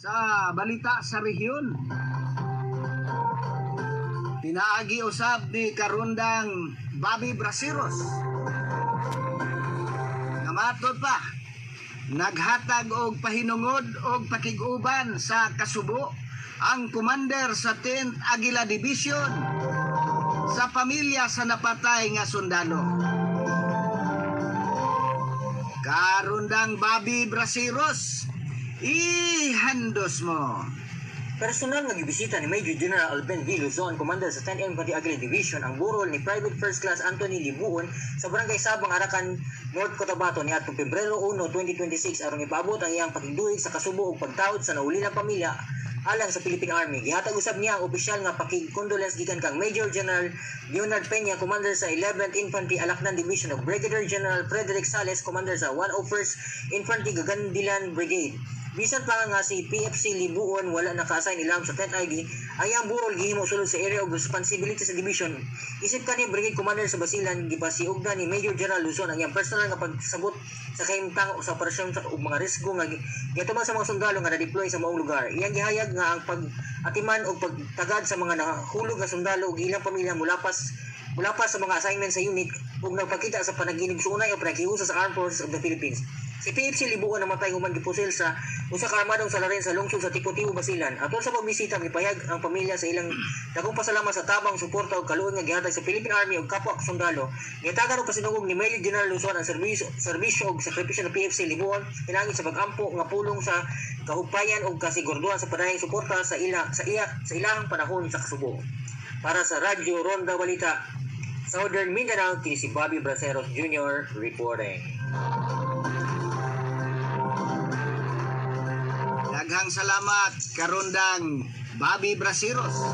Sa balita sa rehiyon, pinaagi usab ni Karundang Bobby Braceros nga matod pa, naghatag og pahinungod og pakig-uban sa kasubo ang commander sa 10th Aguila Division sa pamilya sa napatay nga sundalo. Karundang Bobby Braceros, ihandos mo. Personal nga gibisita ni Major General Alben V. Luzon, commander sa 10th Infantry Aguila Division, ang burol ni Private First Class Anthony Libuon sa Barangay Sabang, Arakan, North Cotabato niadtong Pebrero 1, 2026 aron ipaabot ang iyang pakigduig sa kasubo ug pagtahod sa naulilang pamilya alang sa Philippine Army. Gihatag usab niya ang opisyal nga pakig-condolence gikan kang Major General Leonard Peña, commander sa 11th Infantry Alaknan Division, ug Brigadier General Frederick Sales, commander sa 101st Infantry Gagandilan Brigade. Bisan pa nga si PFC Libuon wala naka-assign ilam sa 10th ID, ang iyang burol gihimo sulod sa area of responsibility sa division. Isip kani Brigade Commander sa Basilan, gipasiugda ni Major General Luzon ang iyang personal nga pagsabot sa kahimtang sa operasyon ug mga risgo nga giatuman sa mga sundalo nga na-deploy sa maong lugar. Iyang gihayag nga ang pag-atiman og pagtagad sa mga nahulog nga sundalo ug ilang pamilya mulapas sa mga assignment sa unit ug nagpakita sa panaginigsunay o panagiusa sa Armed Forces of the Philippines. Si PFC Libuon namatay human gipusil sa usa ka armadong salarin sa lungsod sa Tipo-Tipo, Basilan. Atol sa pagbisita, gipahayag ang pamilya sa ilang dakong pasalamat sa tabang, suporta ug kaluoy nga gihatag sa Philippine Army ug kapwa sundalo. Gihatagan og pasinugog ni Major General Luzon ang serbisyo ug sakripisyo ng PFC Libuon pinaagi sa pag-ampo nga pulong sa kahugpayan ug kasigurduhan sa padayong suporta sa ila sa iya sa ilahang panahon sa kasubo. Para sa Radyo Ronda Balita, Southern Mindanao, kini si Bobby Braceros Jr. reporting. Daghang salamat, Karundang Bobby Braceros.